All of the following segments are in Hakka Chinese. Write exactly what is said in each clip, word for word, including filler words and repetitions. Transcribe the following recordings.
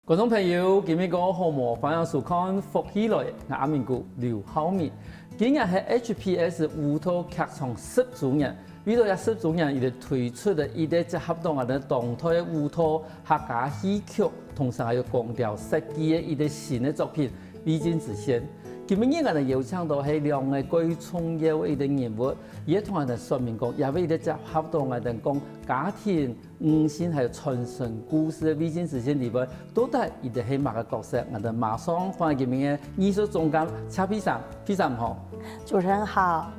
觀眾朋友，今晡日个好無？歡迎收看《福氣來》，𠊎阿明哥劉浩明。今日係H P S舞蹈劇場十週年，為著這十週年，佢兜推出个一個結合到𠊎兜當代舞蹈、客家戲曲，同時還有光雕設計个一個新个作品《未盡之線》。今晡日𠊎兜邀請到係兩個蓋重要个一個人物，佢會同𠊎兜說明講，這位一個結合到𠊎兜講家庭、 女性還有傳承故事个《未盡之線》裡背，到底佢兜係麼个角色？𠊎兜馬上歡迎今晡日个藝術總監謝佩珊，佩珊好。主持人好，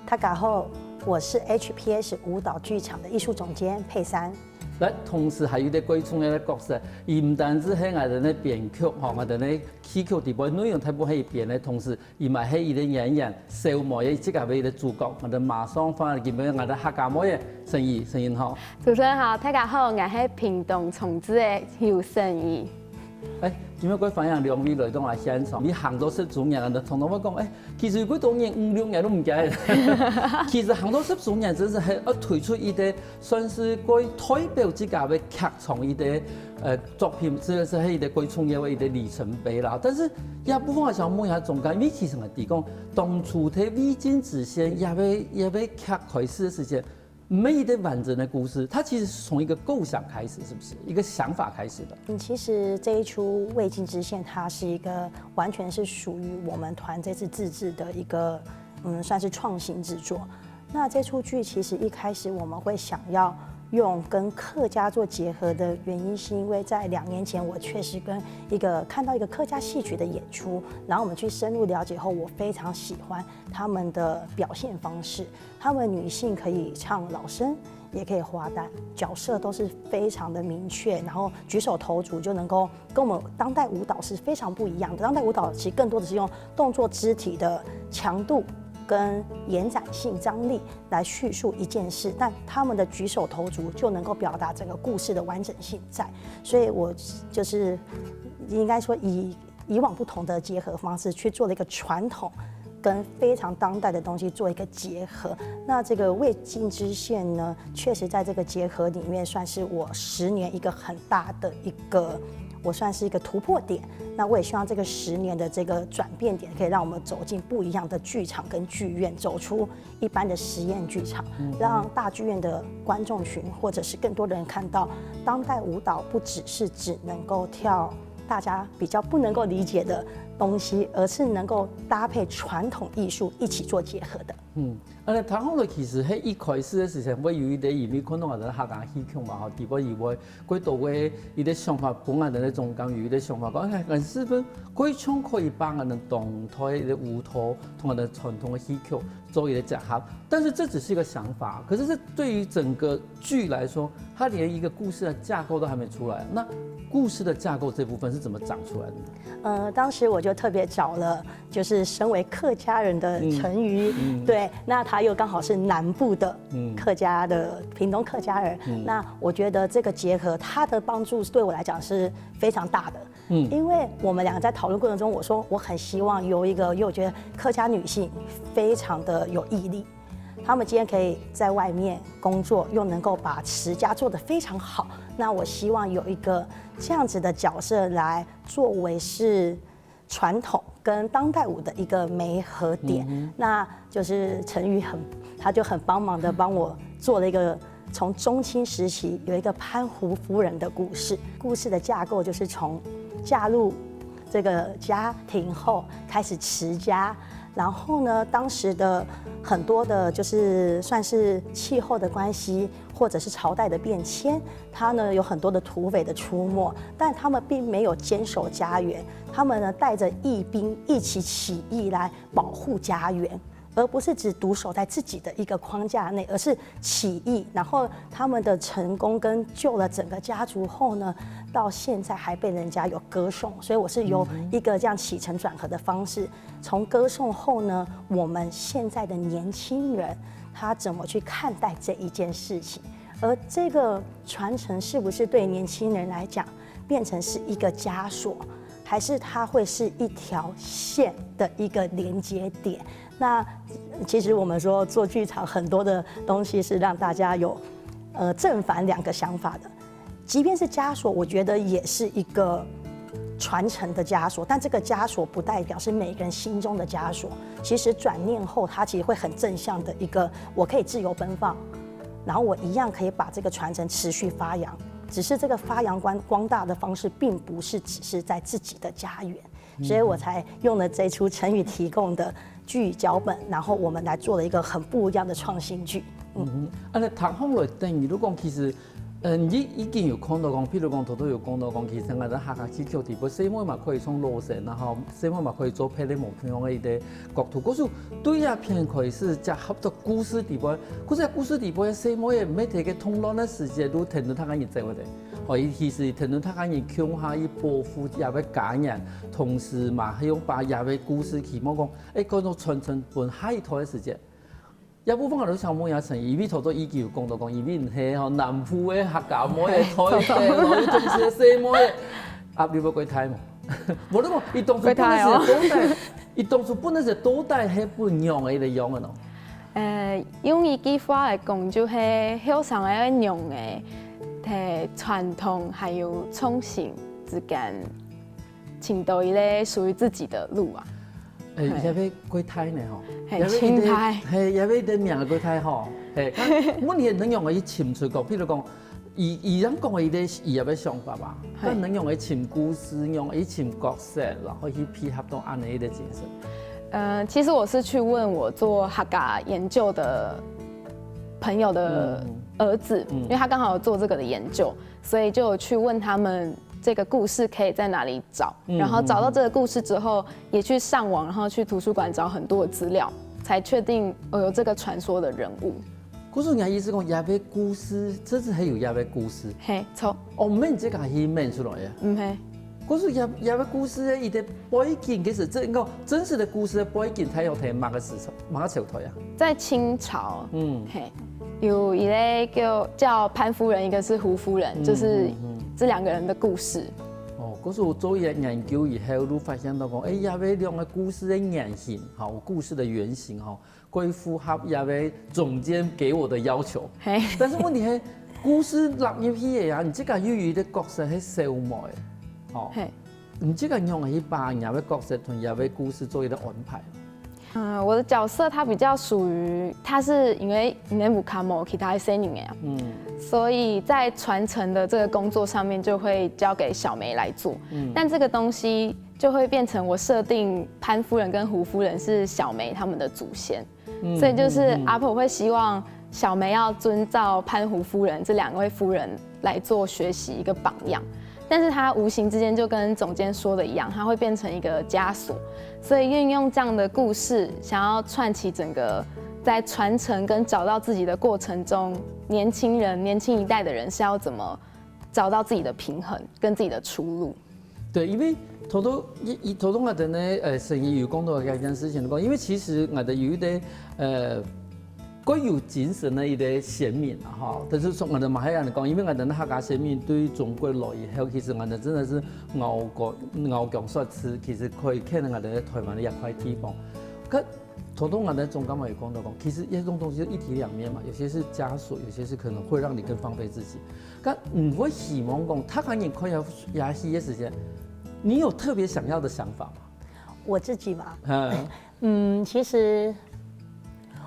大家好，我是H P S舞蹈劇場的艺术总监佩珊。來，同時還有一個蓋重要个角色，佢毋單止係𠊎兜个編劇吼，𠊎兜个戲曲裡背內容大部分係佢編个，同時 佢嘛係一個演員，小妹个這個位个主角，𠊎兜馬上歡迎今晡日𠊎兜客家妹个陳怡，陳怡好。主持人好，大家好，𠊎係屏東崇智个游陳怡。哎，今晡日蓋歡迎兩位來到𠊎現場，你行到十週年，𠊎兜常常會講，哎，其實有幾多年，五六年都毋記得。其實行到十週年，真係係要推出一個算是蓋代表自家个劇場一個 呃，作品，這個係一個蓋重要个一個里程碑啦。但是這部分𠊎想問一下總監，因為其實𠊎知講，當初在《未盡之線》這個這個劇開始个時間，毋係一個完整个故事，它其實是從一個構想開始，是不是？一個想法開始的。嗯，其實這一齣《未盡之線》，它是一個完全是屬於我們團這次自製的一個，嗯，算是創新製作。那這齣劇其實一開始我們會想要用跟客家做結合的原因，是因為在兩年前我確實跟一個看到一個客家戲曲的演出，然後我們去深入了解後，我非常喜歡他們的表現方式。他們女性可以唱老生，也可以花旦，角色都是非常的明確，然後舉手投足就能夠跟我們當代舞蹈是非常不一樣的。當代舞蹈其實更多的是用動作肢體的強度跟延展性、張力來敘述一件事，但他們的舉手投足就能夠表達整個故事的完整性在。所以我就是應該說以以往不同的結合方式去做了一個傳統跟非常當代的東西做一個結合。那這個未盡之線呢，確實在這個結合裡面算是我十年一個很大的一個，我算是一個突破點。那我也希望這個十年的這個轉變點，可以讓我們走進不一樣的劇場跟劇院，走出一般的實驗劇場，讓大劇院的觀眾群或者是更多的人看到當代舞蹈不只是只能夠跳大家比較不能夠理解的東西，而是能夠搭配傳統藝術一起做結合的。嗯，恁樣聽下來，其實係一開始个時間，會有一個因為看到𠊎兜客家戲曲嘛，吼，底背以外，蓋多个一個想法，分𠊎兜个總監有一個想法，講，哎，𠊎兜係毋係蓋像可以把𠊎兜當代个舞蹈同𠊎兜傳統个戲曲做一個結合？但是這只是一個想法，可是這對於整個劇來說，它連一個故事的架構都還沒出來。那故事的架構這部分是怎麼長出來的呢？呃，當時我就特別找了，就是身為客家人的陳瑜，對，那他又剛好是南部的客家的屏東客家人，那我覺得這個結合，它的幫助對我來講是非常大的。嗯，因為我們兩個在討論過程中，我說我很希望有一個，因為我覺得客家女性非常的有毅力，她們今天可以在外面工作，又能夠把持家做得非常好，那我希望有一個這樣子的角色來作為是傳統跟當代舞的一個媒合點。那就是陳瑜很，他就很幫忙的幫我做了一個從中清時期有一個潘胡夫人的故事，故事的架構就是從嫁入這個家庭後開始持家，然後呢，當時的很多的就是算是氣候的關係，或者是朝代的變遷，他呢有很多的土匪的出没，但他們並沒有堅守家園，他們呢帶著義兵一起起義來保護家園。而不是只獨守在自己的一個框架內，而是起義，然後他們的成功跟救了整個家族後呢，到現在還被人家有歌頌，所以我是由一個這樣起承轉合的方式，從歌頌後呢，我們現在的年輕人他怎麼去看待這一件事情，而這個傳承是不是對年輕人來講變成是一個枷鎖，還是它會是一條線的一個連接點？那其實我們說做劇場很多的東西是讓大家有呃正反兩個想法的。即便是枷鎖，我覺得也是一個传承的枷锁，但这个枷锁不代表是每个人心中的枷锁。其实转念后，它其实会很正向的一个，我可以自由奔放，然后我一样可以把这个传承持续发扬。只是这个发扬光光大的方式，并不是只是在自己的家园，所以我才用了这出陈宇提供的剧脚本，然后我们来做了一个很不一样的创新剧。嗯，嗯，啊，那谈红了等于如果其实，嗯，你已经有看到讲，譬如讲，头头有讲到讲，其实俺个客家戏曲底背，细妹嘛可以唱老生，然后细妹嘛可以做别个无同样个一个角度。可是对啊，片可以是结合到故事底背，可是故事底背，细妹也没得个通乱个时节，都听到他个人走个。哦，其实听到他个人共下去保护也个家人，同时嘛，还用把也个故事期望讲，哎，可能传承分下一代个时节。 一部分我都想问一下陈怡，因為頭頭已經有講到講，因為你係吼南部个客家妹个代表，然後同時个細妹个壓力會過大無？無你講，佢當初本來係到底，佢當初本來係到底係分樣个一個樣个喏。呃，用一句話來講，就係後生个樣个，在傳統還有創新之間，尋到一個屬於自己的路啊。 誒，也會過大呢吼，係，盡大，係，也會得名過大吼，係。問題能用个去尋出講，譬如講，以以前講个一個以後个想法吧，但能用个尋故事，用个尋角色，然後去配合到恁樣个精神。呃，其實我是去問我做客家研究的朋友的兒子，因為他剛好有做這個的研究，所以就有去問他們這個故事可以在哪裡找。 然後找到這個故事之後，也去上網，然後去圖書館找很多的資料，才確定哦有這個傳說的人物。故事，你的意思講，這個故事，這是還有這個故事？嘿，錯。哦，毋係你自家去問出來个。嗯嘿。故事這這個故事个一個背景，其實這應該真實的故事的背景，它有在麼个時辰、麼个朝代啊？在清朝，嗯，嘿，有一個叫叫潘夫人，一個是胡夫人，就是這兩個人的故事。 哦，可是我做一個研究以後，就發現到講，哎，這個兩個故事的原型，好，故事的原型哈，會符合這個總監給我的要求。嘿，但是問題係，故事納入去个啊，你這個又有一個角色係小妹，哦，嘿，你這個用去把這個角色同這個故事做一個安排。 嗯，我的角色他比較屬於，他是因為因為屋下無其他个細人仔啊，嗯，所以在傳承的這個工作上面就會交給小梅來做，嗯，但這個東西就會變成我設定潘夫人跟胡夫人是小梅他們的祖先，嗯，所以就是阿婆會希望小梅要遵照潘胡夫人這兩位夫人來做學習一個榜樣。 但是他無形之間就跟總監說的一樣，他會變成一個枷鎖。所以運用這樣的故事，想要串起整個在傳承跟找到自己的過程中，年輕人、年輕一代的人是要怎麼找到自己的平衡跟自己的出路。對，因為頭頭一一頭頭𠊎等呢，呃，沈怡有講到這件事情，講，因為其實𠊎等有一個，呃， 較有精神个一個先民啊，吼，但是從𠊎等馬來人講，因為𠊎等客家先民對中國來以後，其實𠊎等真的是敖強敖強說辭，其實可以看到𠊎等在台灣的一塊地方。可頭頭𠊎等總監嘛有講到講，其實這種東西是一體兩面嘛，有些是枷鎖，有些是可能會讓你更放飛自己。可你會希望講，他看你快要壓抑的時間，你有特別想要的想法嗎？我自己嘛，嗯，嗯，其实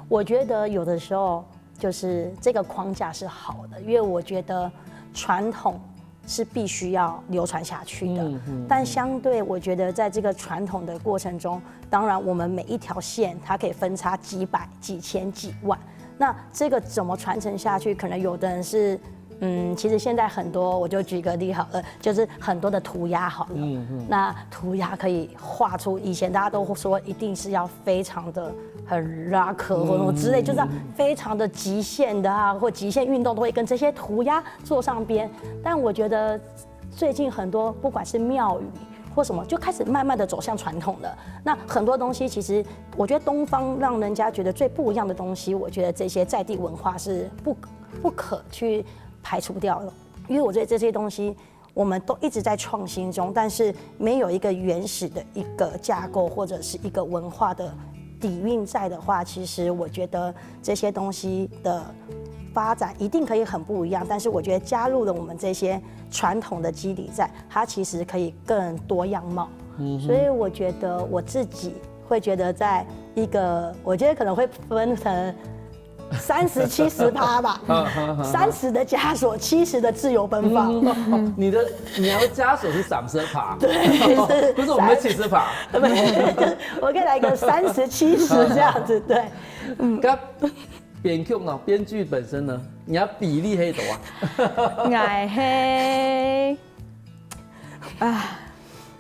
我觉得有的时候就是这个框架是好的，因为我觉得传统是必须要流传下去的。但相对，我觉得在这个传统的过程中，当然我们每一条线它可以分叉几百、几千、几万。那这个怎么传承下去？可能有的人是，嗯，其实现在很多，我就举个例好了，就是很多的涂鸦好了。那涂鸦可以画出以前大家都说一定是要非常的很 rock 或者之类，就是要非常的极限的啊，或极限运动都会跟这些涂鸦做上边。但我觉得最近很多不管是庙宇或什么，就开始慢慢的走向传统了。那很多东西其实，我觉得东方让人家觉得最不一样的东西，我觉得这些在地文化是不不可去排除掉的，因为我觉得这些东西我们都一直在创新中，但是没有一个原始的一个架构或者是一个文化的底蕴在的话，其实我觉得这些东西的发展一定可以很不一样，但是我觉得加入了我们这些传统的基底在，它其实可以更多样貌。所以我觉得我自己会觉得，在一个我觉得可能会分成三十七十趴吧，三十的枷锁，七十的自由奔放。你的你要枷锁是三十趴，对，是不是我们的七十趴？我可以来一个三十七十这样子，对。那编剧呢？编剧本身呢？你要比例黑多啊？，𠊎係啊，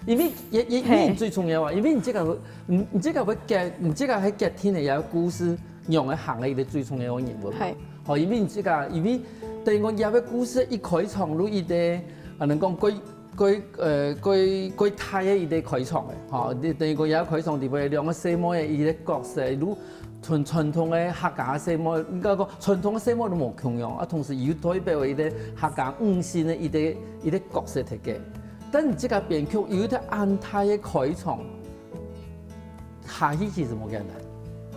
因为也也因为你最重要啊，因为你这个你你这个会决你这个会决定的一个故事，让个行个一个最重要的人物嘛。嘿，好，因为你这个因为等于讲，这个故事一开场就一个，啊，能讲过过呃过过大个一个开场个，吼，你等于讲，这个开场里边两个細妹个一个角色，如传传统个客家个細妹，应该讲传统个细妹都无共样啊，同时又代表一个客家女性个一个一个角色特个。但你这个编剧有一个安泰个开场，下去其实无简单。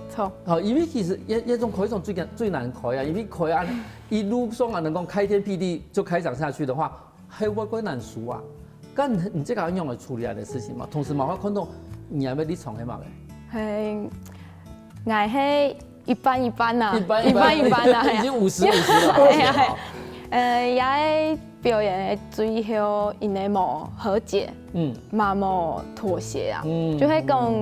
错，好，因为其实一一种开场最难最难开啊，因为开啊一路上啊能够开天辟地就开场下去的话，还会会难输啊。但你这个要用来处理啊的事情嘛，同时嘛会看到你还没立场的嘛呗。嘿，𠊎係一半一半呐，一半一半一半一半呐，已经五十五十了，哎呀，呃，也表演的最后，因为无和解，嗯嘛无妥协啊，嗯就会讲，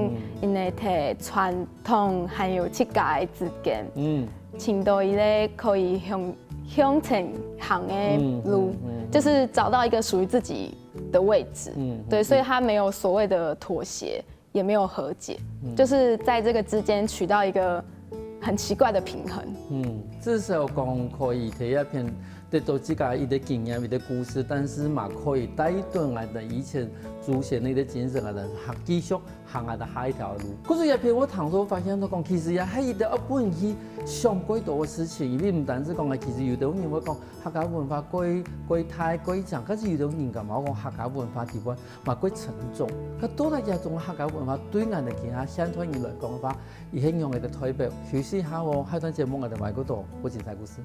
因为在传统还有自家个之间，嗯寻到一个可以向向前行的路，嗯嗯就是找到一个属于自己的位置。嗯对，所以他没有所谓的妥协，也没有和解，就是在这个之间取到一个很奇怪的平衡。嗯，至少讲可以第一篇得到自家一个经验、一个故事，但是嘛可以带动俺的以前祖先的一个精神，俺的继续行俺的下一条路。可是这篇我当初发现到讲，其实也还有一个要分去想过多的事情，因为不单是讲啊，其实有的人会讲客家文化过过大过强，可是有的人讲嘛，我讲客家文化底部嘛过沉重。可到底这种客家文化对俺的其他现代人来讲的话，伊是用一个代表。休息一下哦，下段节目我们来过多不精彩故事。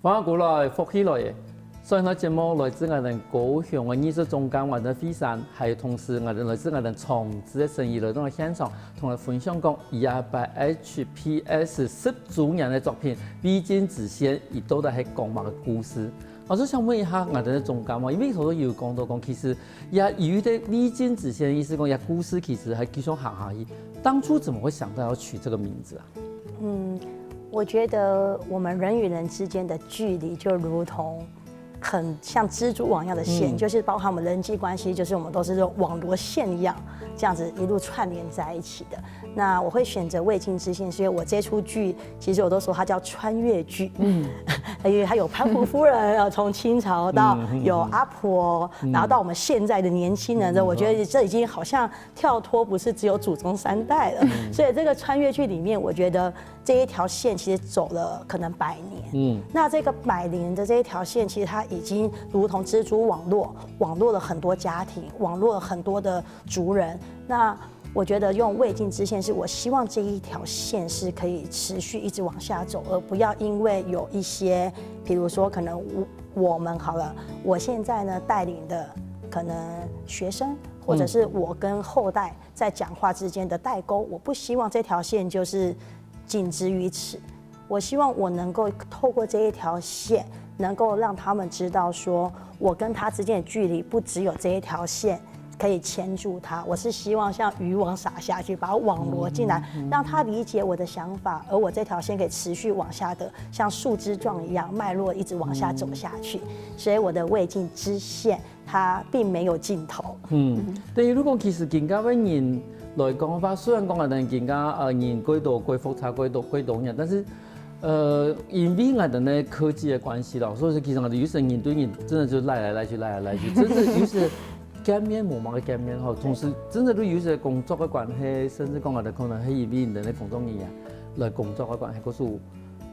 欢迎过来，福气来耶！上一段节目来自我们高雄的艺术总监，我们的惠珊，还有同时我们来自我们长治的生意来到现场，同我分享讲，一二八H P S十周年的作品《未尽之线》，伊到底是讲么个故事？我就想问一下我们的总监哦，因为头先有讲到讲，其实也有一个《未尽之线》的意思讲，也故事其实还继续行下去。当初怎么会想到要取这个名字啊？嗯，我觉得我们人与人之间的距离就如同很像蜘蛛网一样的线，嗯就是包含我们人际关系，就是我们都是这种网罗线一样，这样子一路串联在一起的。那我会选择未尽之线，是因为我这出剧其实我都说它叫穿越剧，嗯，因为它有潘湖夫人啊，从清朝到有阿婆，然后到我们现在的年轻人，我觉得这已经好像跳脱不是只有祖宗三代了，所以这个穿越剧里面，我觉得这一条线其实走了可能百年。嗯那这个百年的这一条线，其实它已经如同蜘蛛网络，网络了很多家庭，网络了很多的族人。那我觉得用未尽之线，是我希望这一条线是可以持续一直往下走，而不要因为有一些，比如说可能我我们好了，我现在呢带领的可能学生，或者是我跟后代在讲话之间的代沟，我不希望这条线就是仅止于此。我希望我能够透过这一条线，能够让他们知道说，我跟他之间的距离不只有这一条线可以牵住他，我是希望像渔网撒下去，把它网罗进来，让他理解我的想法，而我这条线可以持续往下的，像树枝状一样脉络一直往下走下去。所以我的未尽之线，它并没有尽头。嗯，等于如果其实更加个人来讲的话，虽然讲啊，等更加呃人过多、过复杂、过多、过多人，但是呃，因为俺等的科技的关系啦，所以说其实俺等有时人对人真的就赖来赖去，赖来赖去，真是有时見面無麼个見面吼，同時真的都有一些工作的關係，甚至講𠊎兜可能係因為你的工作原因來工作的關係，可是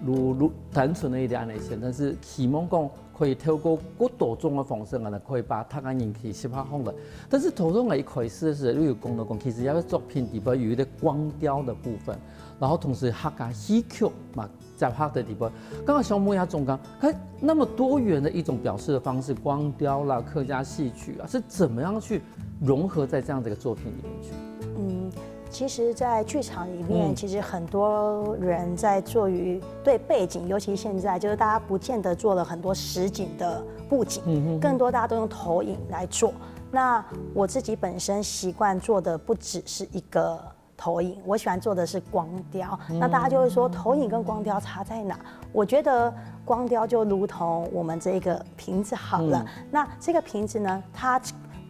如如單純的一點安尼先，但是希望講可以透過更多種的方式，𠊎兜可以把大家人氣吸下來。但是頭先𠊎一開始的時候，又有講到講，其實這个作品裡邊有一個光雕的部分，然後同時客家戲曲嘛， 結合的地方。剛剛小莫也總講，它那麼多元的一種表示的方式，光雕啦、客家戲曲啊，是怎麼樣去融合在這樣的一個作品裡面去？嗯，其實，在劇場裡面，其實很多人在做於對背景，尤其現在就是大家不見得做了很多實景的布景，更多大家都用投影來做。那我自己本身習慣做的不只是一個投影，我喜歡做的是光雕。那大家就會說，投影跟光雕差在哪？我覺得光雕就如同我們這個瓶子好了。那這個瓶子呢，它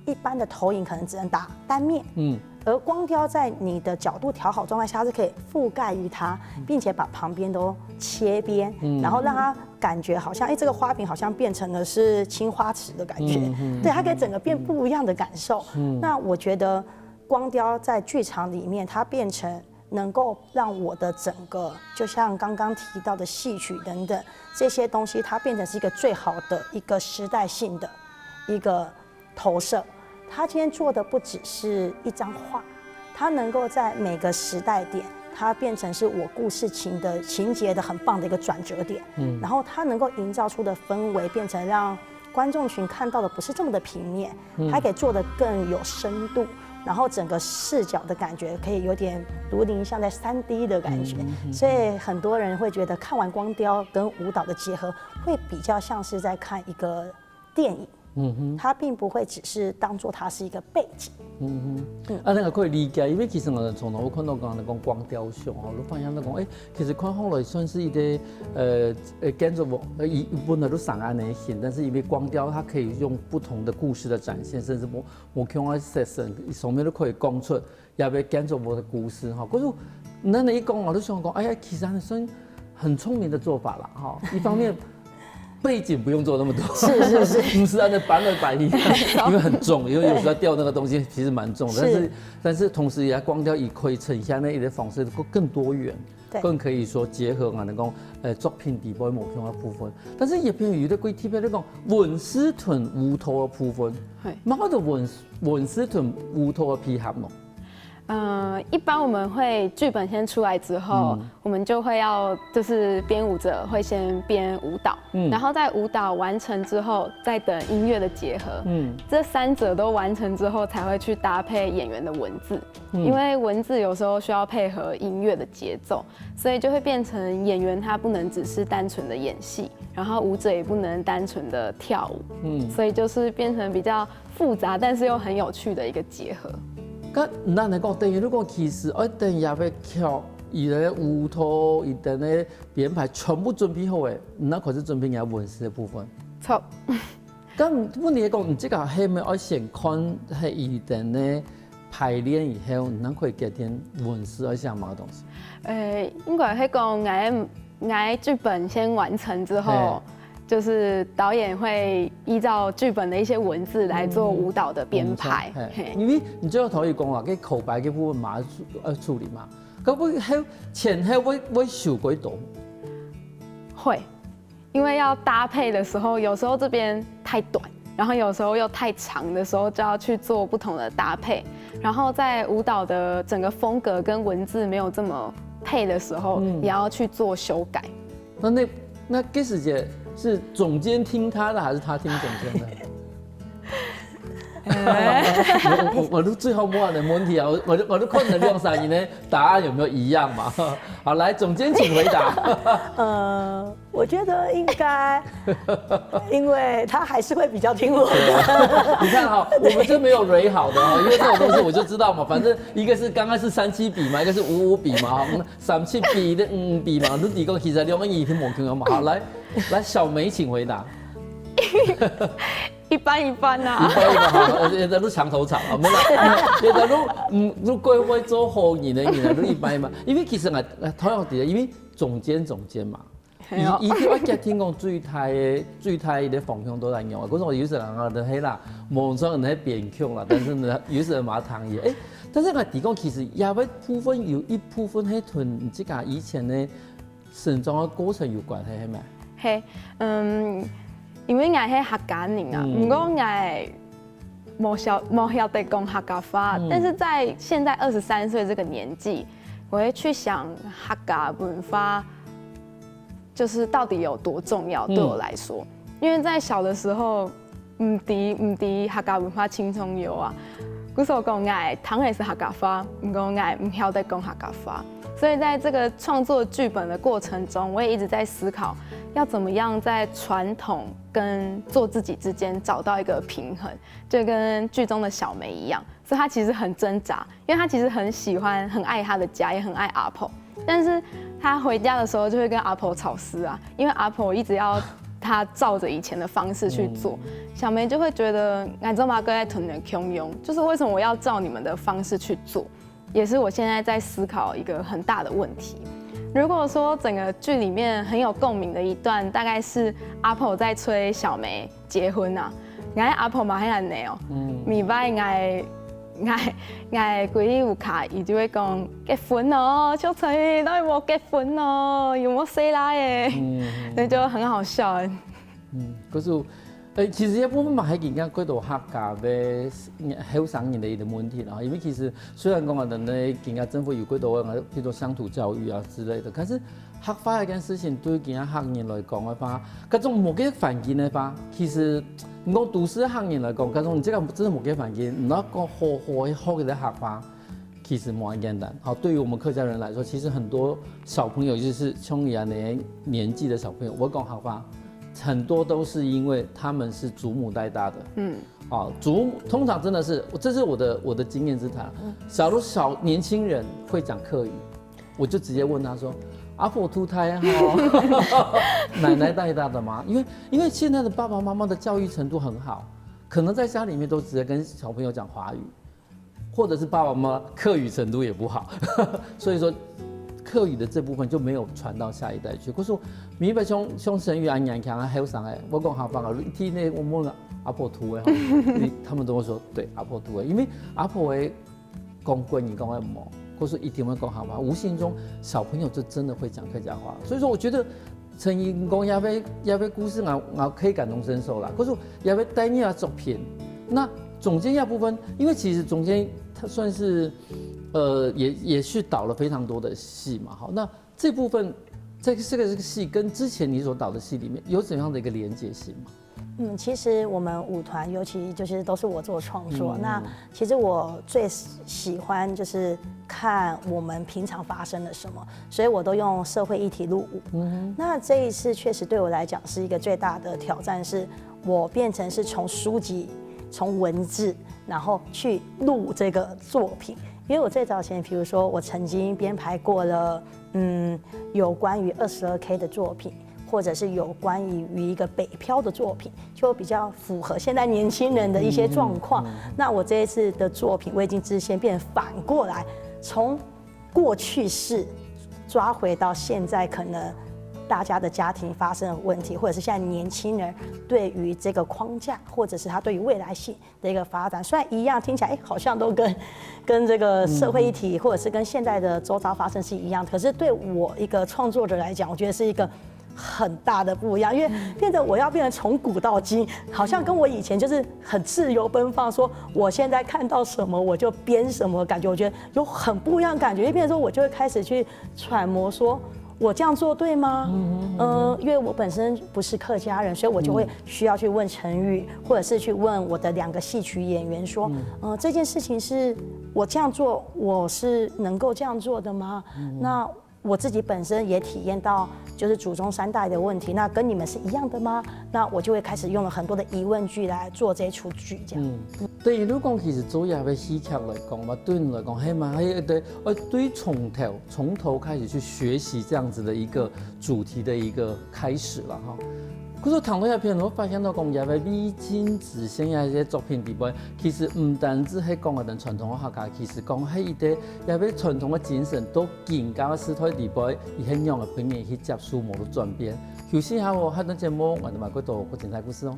一般的投影可能只能打單面，嗯，而光雕在你的角度調好狀態下，它是可以覆蓋於它，並且把旁邊都切邊，然後讓它感覺好像，哎，這個花瓶好像變成了是青花瓷的感覺，對，它可以整個變不一樣的感受。那我覺得光雕在劇場裡面，它變成能夠讓我的整個，就像剛剛提到的戲曲等等這些東西，它變成是一個最好的一個時代性的一個投射。它今天做的不只是一張畫，它能夠在每個時代點，它變成是我故事情的情節的很棒的一個轉折點。嗯，然後它能夠營造出的氛圍，變成讓觀眾群看到的不是這麼的平面，它可以做得更有深度，然後整個視角的感覺可以有點如臨像在三 D 的感覺，所以很多人會覺得看完光雕跟舞蹈的結合，會比較像是在看一個電影。嗯哼，它並不會只是當做它是一個背景。嗯哼，啊，那个可以理解，因為其實我從頭看到剛剛講光雕像吼，我發現到講，哎，其實看起來算是一個呃呃建築物，呃，一本來都長安的形，但是因為光雕它可以用不同的故事的展現，甚至無無共个色彩上面都可以講出 也係建築物的故事哈。可是恁樣一講，我就想講，哎呀，其實還算很聰明的做法啦哈。一方面，背景不用做那麼多，是是是，不是按照搬來搬去，因為很重，因為有時候吊那個東西其實蠻重的，但是但是同時也光雕以可以呈現那一個方式更多元。 更可以說結合啊，你講呃作品底背無共个部分，但是也偏有一個規定，比如講文字同舞蹈个部分，嘛，或者文文字同舞蹈个配合咯。呃，一般我們會劇本先出來之後，我們就會要就是編舞者會先編舞蹈，然後在舞蹈完成之後，再等音樂的結合。嗯，這三者都完成之後，才會去搭配演員的文字。 因為文字有時候需要配合音樂的節奏，所以就會變成演員他不能只是單純的演戲，然後舞者也不能單純的跳舞，嗯，所以就是變成比較複雜，但是又很有趣的一個結合。該恁樣講，等於如果其實，哎，等於也會跳，佢个舞蹈，佢个編排全部準備好誒，那可是準備你文字的部分。錯。 但問題係講，你這個係毋係愛先看係佢等个排練以後，你正可以決定文字愛寫麼个東西？呃，應該係講，𠊎𠊎劇本先完成之後，就是導演會依照劇本的一些文字來做舞蹈的編排。因為你最後頭先講啊，該口白个部分嘛，呃，處理嘛，該會後前後會會修改到。會。 因為要搭配的時候，有時候這邊太短，然後有時候又太長的時候，就要去做不同的搭配。然後在舞蹈的整個風格跟文字沒有這麼配的時候，也要去做修改。那那那該時節是總監聽他的，還是他聽總監的？我我我都最後問的問題啊，我我都我都看了兩三年呢，答案有沒有一樣嘛？好，來，總監請回答。呃， 我覺得應該，因為他還是會比較聽我的。你看哈，我們就沒有蕊好的哈，因為這種東西我就知道嘛，反正一個是剛剛是三七比嘛，一個是五五比嘛，哈，三七比的五五比嘛，你講其實兩個人一定無共樣嘛。好，來來，小梅請回答。一般一般啊。一般一般哈，有的都牆頭草啊，沒有啦，有的都嗯都怪會做好人的人啊，都一般一般。因為其實啊，同樣的，因為總監總監嘛。係哦。佢佢就愛決定講最大个最大个方向到底仰啊。故所有時人啊，就係啦，望上人係編劇啦，但是呢，有時人嘛聽伊。誒，但是𠊎知講，其實這个部分有一部分係同你自家以前个成長个過程有關係，係無？係，嗯，因為𠊎係客家人啊，嗯毋過𠊎無曉無曉得講客家話，嗯但是在現在二十三歲這個年紀，我會去想客家文化，就是到底有多重要，嗯對我來說，因為在小的時候，毋知毋知客家文化盡重要啊。故所講，𠊎聽个係客家話，毋過𠊎毋曉得講客家話。所以在這個創作劇本的過程中，我也一直在思考，要怎麼樣在傳統跟做自己之間找到一個平衡，就跟劇中的小梅一樣。所以她其實很掙扎，因為她其實很喜歡、很愛她的家，也很愛阿婆。但是她回家的時候就會跟阿婆吵架啊，因為阿婆一直要她照著以前的方式去做，小梅就會覺得，哎，這麼个在同人共樣，就是為什麼我要照你們的方式去做？也是我現在在思考一個很大的問題。如果說整個劇裡面很有共鳴的一段，大概是阿婆在催小梅結婚啊，𠊎阿婆嘛係恁樣哦，每擺𠊎𠊎𠊎歸日屋下，佢就會講結婚哦，秋晨，哪會無結婚哦，有無細倈誒？那就很好笑誒。嗯，可是，誒，其實這部分嘛，還應該歸到客家个後生人个一個問題啦。因為其實雖然講啊，人呢，今下政府有幾多个，比如說鄉土教育啊之類的，可是客話這件事情對今下客人來講的話，各種某個環境的話，其實你講都市客人來講，各種你這個真的某個環境，你要講好好學个客話，其實無恁簡單。好，對於我們客家人來說，其實很多小朋友就是像你恁樣年紀的小朋友，我講客話，很多都是因為他們是祖母帶大的。嗯，哦，祖通常真的是，這是我的我的經驗之談。假如小年輕人會講客語，我就直接問他說：“阿婆渡大哈，奶奶帶大的嗎？”因為因為現在的爸爸媽媽的教育程度很好，可能在家裡面都直接跟小朋友講華語。或者是爸爸媽媽客語程度也不好，所以說客語的這部分就沒有傳到下一代去。可是每一擺像像沈宇恁樣，像後生个，我講客話啊，一聽呢，我問阿婆渡个吼，他們都會說對阿婆渡个，因為阿婆个講國語講个無，或是一定會講客話，無形中小朋友就真的會講客家話。所以說，我覺得陳怡講這位這位故事，我我可以感同身受啦。可是這位帶你的作品，那中間這部分，因為其實中間它算是，呃，也也是導了非常多的戲嘛，好，那這部分在這個這個戲跟之前你所導的戲裡面有怎樣的一個連結性嗎？嗯，其實我們舞團，尤其就是都是我做創作，那其實我最喜歡就是看我們平常發生了什麼，所以我都用社會議題入舞。那這一次確實對我來講是一個最大的挑戰，是我變成是從書籍、從文字，然後去錄這個作品。因為我最早前，比如說我曾經編排過了，嗯，有關於二十二K的作品，或者是有關於一個北漂的作品，就比較符合現在年輕人的一些狀況。那我這一次的作品，我已經是先變反過來，從過去式抓回到現在，可能大家的家庭發生的問題，或者是現在年輕人對於這個框架，或者是他對於未來性的一個發展。雖然一樣聽起來，哎，好像都跟跟這個社會議題，或者是跟現在的周遭發生是一樣的，可是對我一個創作者來講，我覺得是一個很大的不一樣，因為變得我要變成從古到今，好像跟我以前就是很自由奔放，說我現在看到什麼我就編什麼，感覺我覺得有很不一樣的感覺，就變成說我就會開始去揣摩說，我這樣做對嗎？嗯，因為我本身不是客家人，所以我就會需要去問陳宇，或者是去問我的兩個戲曲演員說，嗯，這件事情是我這樣做，我是能夠這樣做的嗎？那我自己本身也體驗到，就是祖宗三代的問題，那跟你們是一樣的嗎？那我就會開始用了很多的疑問句來做這齣劇，這樣。嗯，對於你講，其實做一個戲劇來講嘛，對你來講，係嘛，係對，呃，對從頭從頭開始去學習這樣子的一個主題的一個開始了哈。可是聽到這片，𠊎發現到講，這个《未盡之線》這个作品裡背，其實毋單止係講𠊎等傳統个客家，其實講係一个這个傳統个精神，都今个時代裡背，佢係仰般分人去接受，無轉變。休息一下哦，下段節目𠊎等還過多過精彩故事哦。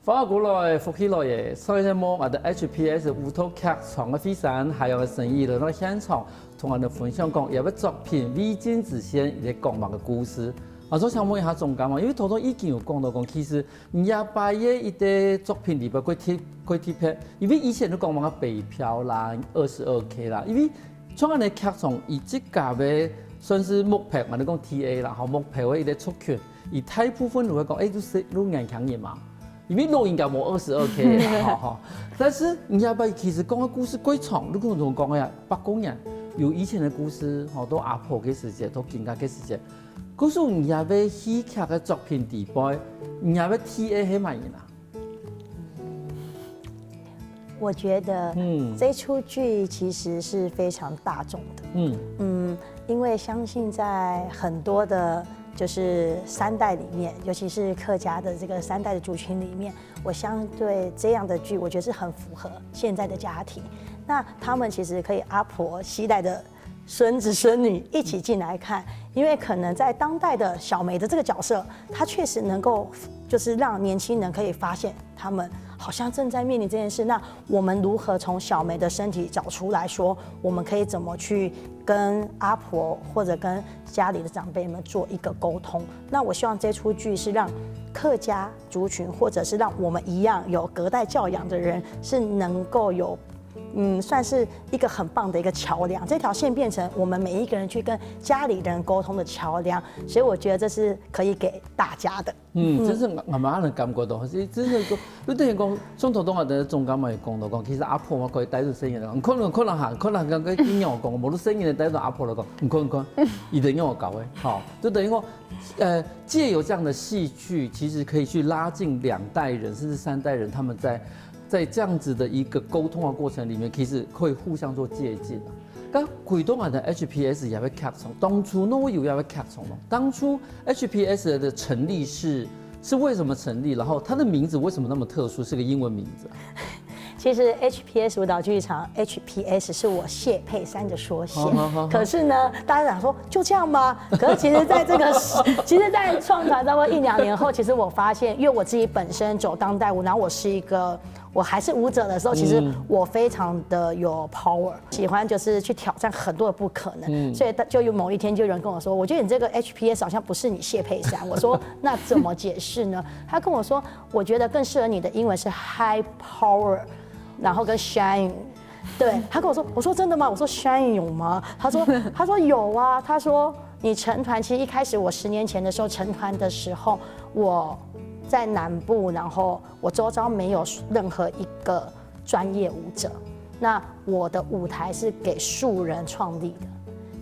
花鼓來，福氣來耶！上一節目，𠊎等H P S舞蹈劇場个惠珊，還有个沈怡來到現場，同𠊎等分享講，這个作品《未盡之線》一个講麼个故事。啊，所以想問一下總監嘛，因為頭頭已經有講到講，其實你這擺个一个作品裡背，過特過特別，因為以前都講麼个北漂啦、二十二K啦，因為像恁呢劇場，以這个个算是目標嘛，你講T A啦，吼，目標个一个族群，以大部分都會講，誒，都係都年輕人嘛，因為老人家無二十二K啦，吼吼。但是你這擺其實講个故事過長，你可能講个呀，八公年，有以前个故事，吼，到阿婆个時節，到今个个時節，故事你這擺戲劇个作品裡背，你這擺T A係麼人啊？我觉得，嗯嗯，这出剧其实是非常大众的，嗯嗯，因为相信在很多的，就是三代里面，尤其是客家的这个三代的族群里面，我相对这样的剧，我觉得是很符合现在的家庭。那他们其实可以阿婆系代的孙子孙女一起进来看，因为可能在当代的小梅的这个角色，她确实能够就是让年轻人可以发现他们好像正在面临这件事。那我们如何从小梅的身体找出来说，我们可以怎么去跟阿婆或者跟家里的长辈们做一个沟通？那我希望这出剧是让客家族群，或者是让我们一样有隔代教养的人，是能够有。嗯，算是一个很棒的一个桥梁，这条线变成我们每一个人去跟家里人沟通的桥梁，所以我觉得这是可以给大家的。嗯，真是慢慢能感觉到，是真是个，你等于讲，从头到尾的总感嘛有讲到讲，其实阿婆嘛可以带入声音的，你可能可能哈，可能刚刚一样讲，无论声音的带入阿婆来讲，你看你看，一定要搞的，好，就等于说，呃，借由这样的戏剧，其实可以去拉近两代人甚至三代人他们在在这样子的一个沟通的过程里面，其实可以互相做借鉴啊。刚回到我们的H P S也会 cap 从，当初那我有也会 cap 从吗？当初H P S 的成立是是为什么成立？然后它的名字为什么那么特殊？是个英文名字啊。其实 H P S 舞蹈剧场，H P S 是我谢佩珊的缩写。可是呢，大家想说就这样吗？可是其实在这个，其实，在创团差不多一两年后，其实我发现，因为我自己本身走当代舞，然后我是一个，我还是舞者的时候，其实我非常的有 power，喜欢就是去挑战很多的不可能。所以就有某一天，就有人跟我说，我觉得你这个 H P S 好像不是你谢佩珊。我说那怎么解释呢？他跟我说，我觉得更适合你的英文是 high power，然后跟 shine。对，他跟我说，我说真的吗？我说 shine 有吗？他说他说有啊，他说你成团，其实一开始我十年前的时候成团的时候，我在南部，然后我周遭没有任何一个专业舞者，那我的舞台是给素人创立的，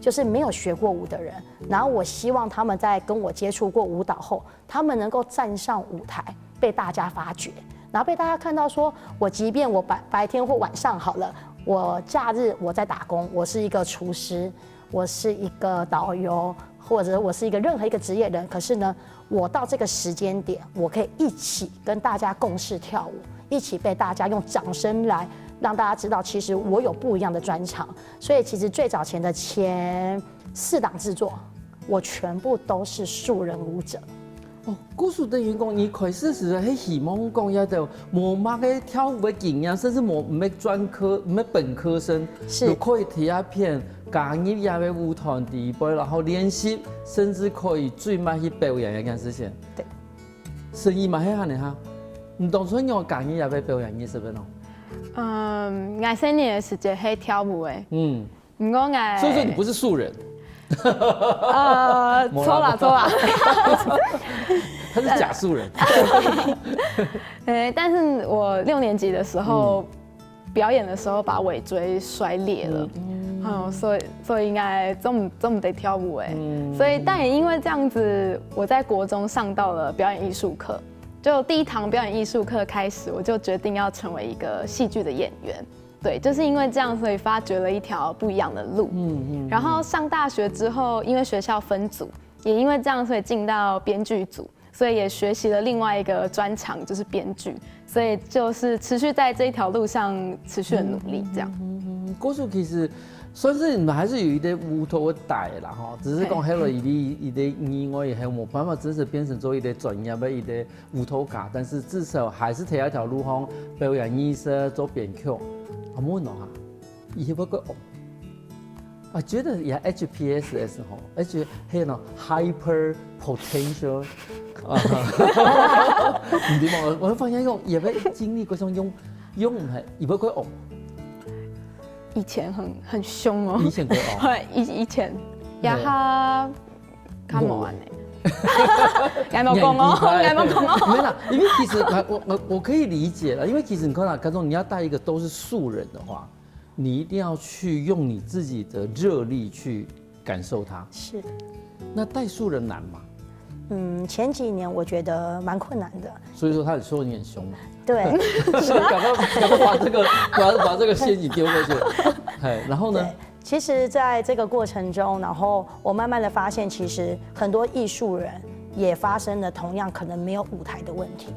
就是没有学过舞的人，然后我希望他们在跟我接触过舞蹈后，他们能够站上舞台，被大家发掘，然后被大家看到说，我即便我白白天或晚上好了，我假日我在打工，我是一个厨师，我是一个导游，或者我是一个任何一个职业人，可是呢，我到这个时间点，我可以一起跟大家共事跳舞，一起被大家用掌声来让大家知道，其实我有不一样的专长。所以其实最早前的前四档制作，我全部都是素人舞者。哦，故事等于讲，你开始时係希望讲，也就无么个跳舞的经验，甚至无毋係专科，毋係本科生，是就可以提一片加入也个舞团底背，然后练习，甚至可以最慢去表演一件事情。对，生意嘛，系恁呢哈。你当初有加入也个表演艺术个咯？嗯，我生日的时节系跳舞的，嗯，不过我，所以说你不是素人，呃，没啦错啦错啦，他是假素人。哎，但是我六年级的时候、表演的时候把尾椎摔裂了，嗯，所以所以应该做毋做毋得跳舞哎，所以但也因为这样子，我在国中上到了表演艺术课。就第一堂表演艺术课开始，我就决定要成为一个戏剧的演员。对，就是因为这样，所以发掘了一条不一样的路。嗯嗯。然后上大学之后，因为学校分组，也因为这样，所以进到编剧组，所以也学习了另外一个专长，就是编剧。所以就是持续在这一条路上持续的努力，这样。嗯，故事其实算是你们还是有一个舞蹈的底啦哈，只是讲后来一个一个意外以后，没办法真实变成做一个专业的一个舞蹈家，但是至少还是在一条路上表演艺术做编剧，好冇呢哈，以后会个哦。啊，觉得也 H P S S 吼，而且还有呢 hyper potential 啊，你知道吗？我发现用也会经历过这种用用很也会哦，以前很很凶哦，以前过哦，对，以以前呀哈，看不完呢。你还没讲哦，你还没讲哦。没啦，因为其实我我我可以理解了，因为其实你看啊，观众你要带一个都是素人的话，你一定要去用你自己的热力去感受它。是，那带素人难吗？嗯，前几年我觉得蛮困难的。所以说他很说你很凶嘛，对，所以赶快赶快把这个把把这个陷阱丢过去。哎，然后呢？其实，在这个过程中，然后我慢慢的发现，其实很多艺术人也发生了同样可能没有舞台的问题。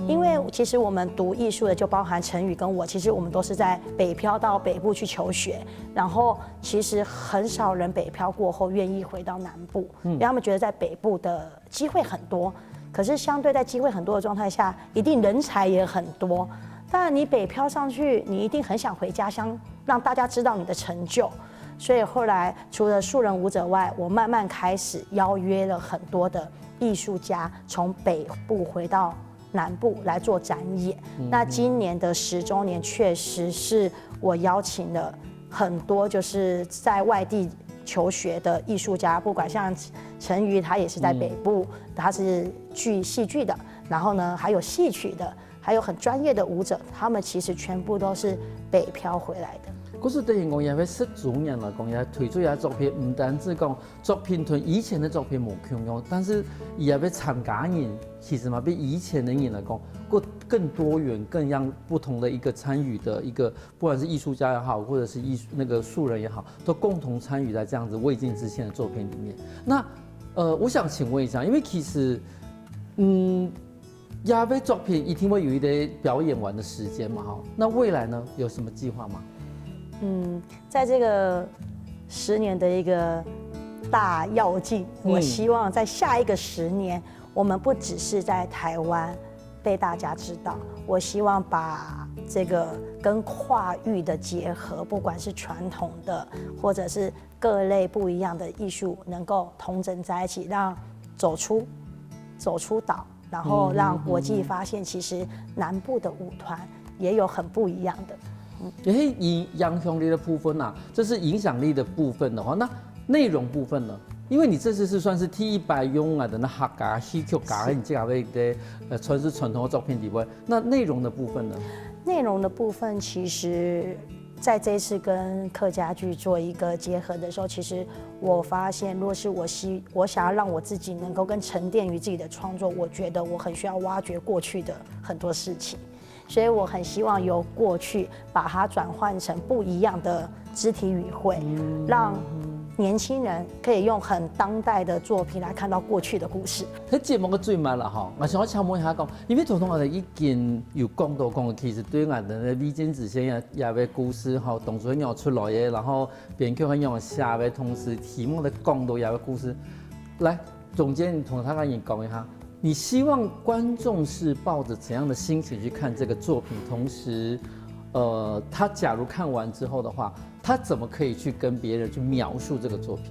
因为其实我们读艺术的，就包含陈宇跟我，其实我们都是在北漂到北部去求学，然后其实很少人北漂过后愿意回到南部，因为他们觉得在北部的机会很多，可是相对在机会很多的状态下，一定人才也很多。当然，你北漂上去，你一定很想回家乡，让大家知道你的成就。所以后来除了素人舞者外，我慢慢开始邀约了很多的艺术家从北部回到南部来做展演。那今年的十周年，确实是我邀请了很多就是在外地求学的艺术家，不管像陈瑜，他也是在北部，他是剧戏剧的，然后呢还有戏曲的，还有很专业的舞者，他们其实全部都是北漂回来的。可是等于讲，也会十周年来讲，也推出一个作品，不单只讲作品同以前的作品无共样，但是也会参加人其实嘛比以前的人来讲，更更多元、更样不同的一个参与的一个，不管是艺术家也好，或者是艺术那个素人也好，都共同参与在这样子未尽之先的作品里面。那呃，我想请问一下，因为其实嗯。亚飞作品一定会有一个表演完的时间嘛，哈。那未来呢，有什么计划吗？嗯，在这个十年的一个大要进，我希望在下一个十年，我们不只是在台湾被大家知道，我希望把这个跟跨域的结合，不管是传统的或者是各类不一样的艺术，能够统整在一起，让走出走出岛。然后让国际发现，其实南部的舞团也有很不一样的。也是影影响力的部分呐，这是影响力的部分的话，那内容部分呢？因为你这次是算是第一百用啊的那客家戏曲家，你这个位的呃，算是传统的作品里面，那内容的部分呢？内容的部分其实。在这次跟客家剧做一个结合的时候，其实我发现，若是我希我想要让我自己能够更沉淀于自己的创作，我觉得我很需要挖掘过去的很多事情，所以我很希望由过去把它转换成不一样的肢体语汇，让年轻人可以用很当代的作品来看到过去的故事。在节目个最慢了哈，我想要请问一下讲，因为头先我哋已经有讲到讲，其实对于我哋的未见之先也也个故事哈，当初仰出来的，然后编剧很仰写的同时，题目的讲到也个故事，来，总监同大家人讲一下，你希望观众是抱着怎样的心情去看这个作品？同时，呃，他假如看完之后的话，他怎么可以去跟别人去描述这个作品？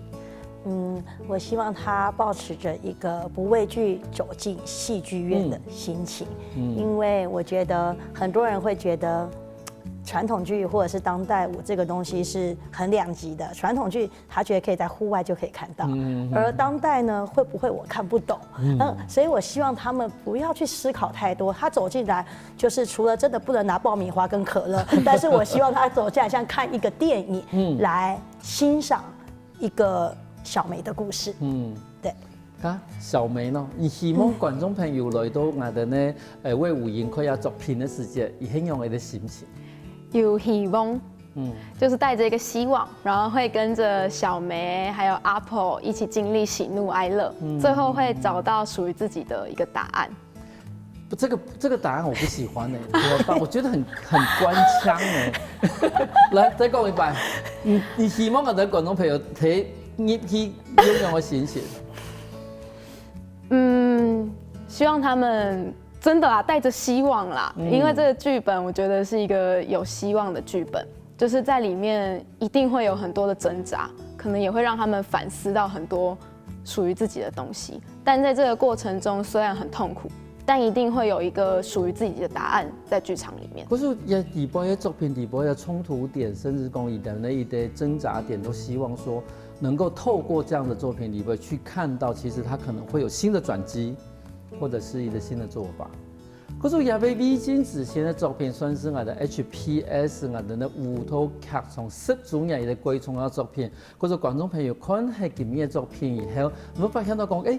嗯，我希望他保持着一个不畏惧走进戏剧院的心情，因为我觉得很多人会觉得传统剧或者是当代舞这个东西是很两极的。传统剧他觉得可以在户外就可以看到，嗯，而当代呢，会不会我看不懂？嗯，所以我希望他们不要去思考太多。他走进来，就是除了真的不能拿爆米花跟可乐，但是我希望他走进来像看一个电影，嗯，来欣赏一个小梅的故事。嗯，对。啊，小梅呢？你希望观众朋友来到𠊎等呢，呃，魏武營看這作品个時節，佢係仰般个心情？有希望，嗯，就是带着一个希望，然后会跟着小梅还有阿婆一起经历喜怒哀乐，最后会找到属于自己的一个答案。不，这个这个答案我不喜欢呢，怎么办？我觉得很很官腔呢。来，再讲一遍，你你希望我的观众朋友睇你去用用个心情？嗯，希望他们真的啊，带着希望啦，因为这个剧本我觉得是一个有希望的剧本，就是在里面一定会有很多的挣扎，可能也会让他们反思到很多属于自己的东西。但在这个过程中，虽然很痛苦，但一定会有一个属于自己的答案在剧场里面。可是也底背个作品底背个冲突点，甚至讲佢等个一个挣扎点，都希望说能够透过这样的作品里背去看到，其实他可能会有新的转机，或者是一个新的做法。可是也被魏晋之前的作品，算是我的 H P S，我的那舞蹈剧场十周年的一个归场的作品。可是观众朋友看了今日的作品以后，你会发现到讲，诶，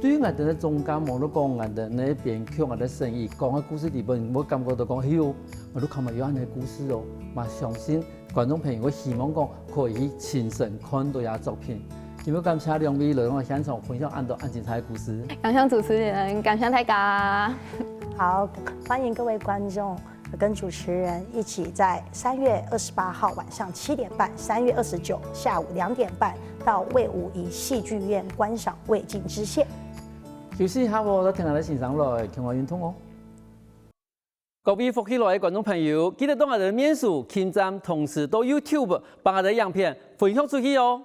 对于我的中间，无论讲我的那编曲、我的声音、讲个故事里边，我感觉到讲，哎哟，我都看到有恁个故事哦，嘛相信观众朋友会希望讲可以去亲身看到这作品。今日感谢两位来到现场分享恁多恁精彩的故事。感谢主持人，感谢大家。好，欢迎各位观众跟主持人一起在三月二十八号晚上七点半，三月二十九下午两点半到魏武营戏剧院观赏《魏晋之线》。休息一下哦，来听下个欣赏来，听我运动哦。各位福气来的观众朋友，记得到我们的面书、K I M站，同时到YouTube帮我们的影片分享出去哦。